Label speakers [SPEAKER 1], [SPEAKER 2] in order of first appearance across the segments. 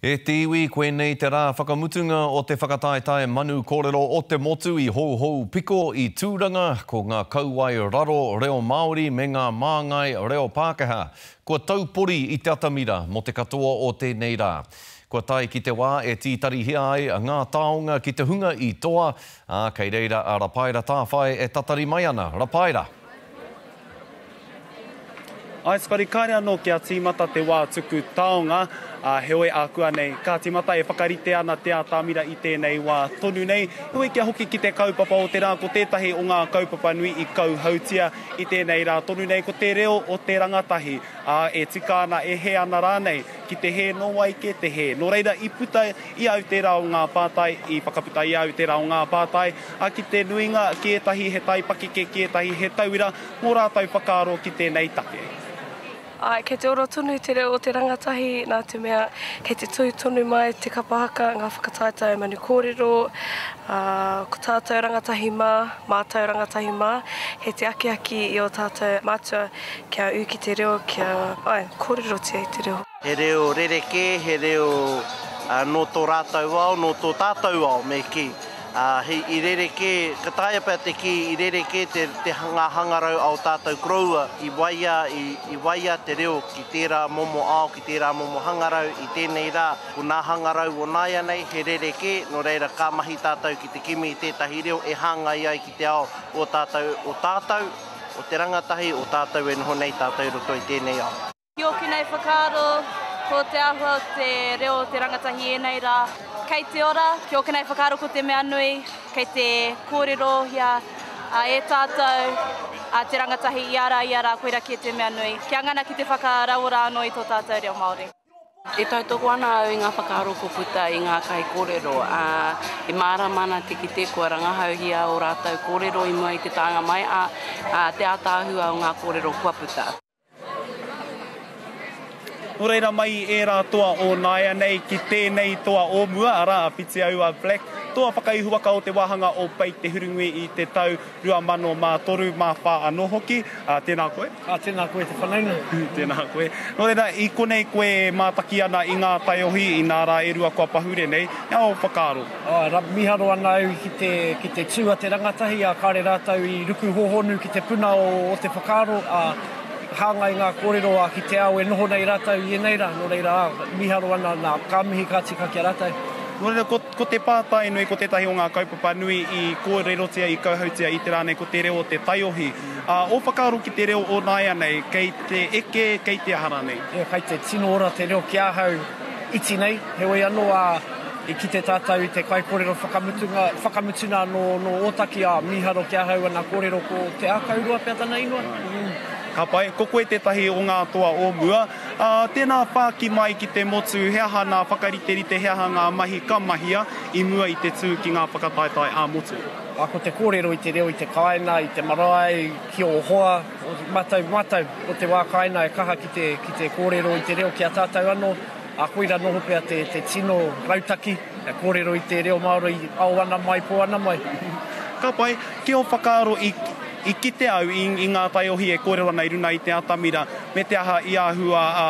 [SPEAKER 1] E te iwi, koinei te rā whakamutunga o te whakataetae manu kōrero o te motu i Houhou Piko i Tūranga, ko ngā kauae raro reo Māori me ngā māngai reo Pākehā kua taupori i te atamira mō te katoa o tēnei rā. Kua tae ki te wā e tītarihia ai ngā taonga ki te hunga i toa, ā, kei reira a Rapaera Tāwhai e tatari mai ana. Rapaera!
[SPEAKER 2] Āe Scotty, kāre anō kia tīmata te wā tuku taonga, ā, heoi ākuanei ka tīmata e whakarite ana te atamira i tēnei wā tonu nei. Heoi kia hoki ki te kaupapa o te rā, ko tētahi o ngā kaupapa nui i kauhautia i tēnei rā tonu nei ko te reo o te rangatahi, ā, e tika ana, e hē ana rānei, ki te hē nō wai kē te hē. Nō reira i puta i au tērā o ngā pātai, i whakaputa i au tērā o ngā pātai, ā, ki te nuinga, ki ētahi he taipakeke, ki ētahi he tauira, mō rātou whakaaro ki tēnei take.
[SPEAKER 3] Āe, kei te ora tonu te reo o te rangatahi nā te mea kei te tū tonu mai te kapa haka, ngā whakataetae manu kōrero, ā, ko tātou rangatahi mā, mātou rangatahi mā, kei te akiaki i ō tātou mātua kia ū ki te reo, kia, āe, kōrerotia i te reo.
[SPEAKER 4] He reo rerekē, he reo nō tō rātou ao, nō tō tātou ao me kī. Ā, he, i rerekē, ka taea pea te kī, i rerekē te, te, ngā hangarau a ō tātou koroua i waia, i, i waia te reo ki tērā momo ao, ki tērā momo hangarau i tēnei rā. Ko nā hangarau o nāianei, he rerekē, nō reira ka mahi tātou ki te kimi i tētahi reo e hāngai ai ki te ao o tātou, o tātou, o te rangatahi, o tātou e noho nei tātou i roto i tēnei ao.
[SPEAKER 5] Ki ōku nei whakaaro, ko te āhua o te reo o te rangatahi ēnei rā, kei te ora, ki ōku nei whakaaro ko te mea nui, kei te kōrerohia e tātou te rangatahi ia rā, ia rā, koira kē te mea nui. Kia ngana ki te whakarauora anō i tō tātou reo Māori.
[SPEAKER 6] E tautoko ana au i ngā whakaaro kua puta i ngā kaikōrero, ā, e mārama ana te kite kua rangahauhia ō rātou kōrero i mua i te taenga mai, ā, te ātaahua o ngā kōrero kua puta.
[SPEAKER 2] Nō reira mai i ērā toa o nāianei ki tēnei toa o mua, arā, a Whitiaua Black, toa whakaihuwaka o te wāhanga o Pei Te Hurunui i te tau 2003, mā whā anō hoki. Ā, tēnā koe.
[SPEAKER 7] Ā, tēnā koe te whanaunga.
[SPEAKER 2] Tēnā koe. Nō reira, i konei koe e mātaki ana i ngā taiohi, inā rā e rua kua pahure nei, he aha ō whakaaro?
[SPEAKER 7] Ā, mīharo ana au ki te, ki te tū a te rangatahi, ā, kāore rātou i ruku hōhonu ki te puna o, o te whakaaro, ā, Hāngai ngā kōrero a ki te ao e noho nei rātou i ēnei rā, nō reira, ā, mīharo ana, nā, ka mihi ka tika ki a rātou.
[SPEAKER 2] Nō reira, ko, ko te pātai nui, ko tētahi o ngā kaupapa nui i kōrerotia, i kauhautia i te rā nei, ko te reo o te taiohi. Ā, ō whakaaro ki te reo o nāianei, kei te eke, kei te aha rānei?
[SPEAKER 7] Ia, kei te tino ora te reo ki ahau iti nei, heoi anō, ā, i kite tātou i te kaikōrero whakamutunga, whakamutuna nō, nō Ōtaki, ā, mīharo ki ahau ana kōrero ko Te Ākauroa pea tana ingoa.
[SPEAKER 2] Ka pai, ko koe tētahi o ngā toa o mua. Ā, tēnā whāki mai ki te motu, he aha nā whakariterite, he aha ngā mahi ka mahia i mua i te tū ki ngā whakataetae ā-motu?
[SPEAKER 7] Ā, ko te kōrero i te reo i te kāinga, i te marae, ki ō hoa, mātou, mātou o te wā kāinga e kaha ki te, ki te kōrero i te reo ki a tātou anō. Ā, koira noho pea te, te tino rautaki, e kōrero i te reo Māori ao ana mai, pō ana mai.
[SPEAKER 2] Ka pai, ki ō whakaaro i, i kite au i, i ngā taiohi e kōrero ana i runa i te atamira, me te aha i āhua, ā,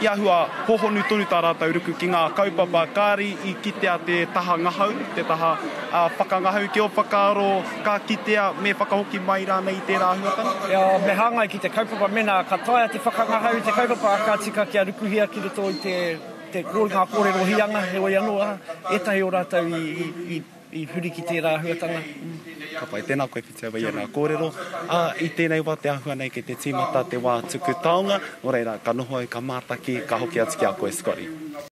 [SPEAKER 2] i āhua hōhonu tonu tā rātou ruku ki ngā kaupapa, kāre i kitea te taha ngahau, te taha, ā, whakangahau. Ki ō whakaaro, ka kitea me whakahoki mai rānei i tērā āhuatanga?
[SPEAKER 7] Ea, me hāngai ki te kaupapa, mēnā ka taea te whakangahau i te kaupapa, ka tika kia rukuhia ki roto i te, te, ngā kōrero hīanga, heoi anō, ā, ētahi o rātou i, i, i, i huri ki tērā āhuatanga.
[SPEAKER 2] Ka pai, tēnā koe Whitiaua i ēnā kōrero. Ā, i tēnei wā te āhua nei kei te tīmata te wā tuku taonga, nō reira, ka noho au, ka mātaki, ka hoki atu ki a koe Scotty.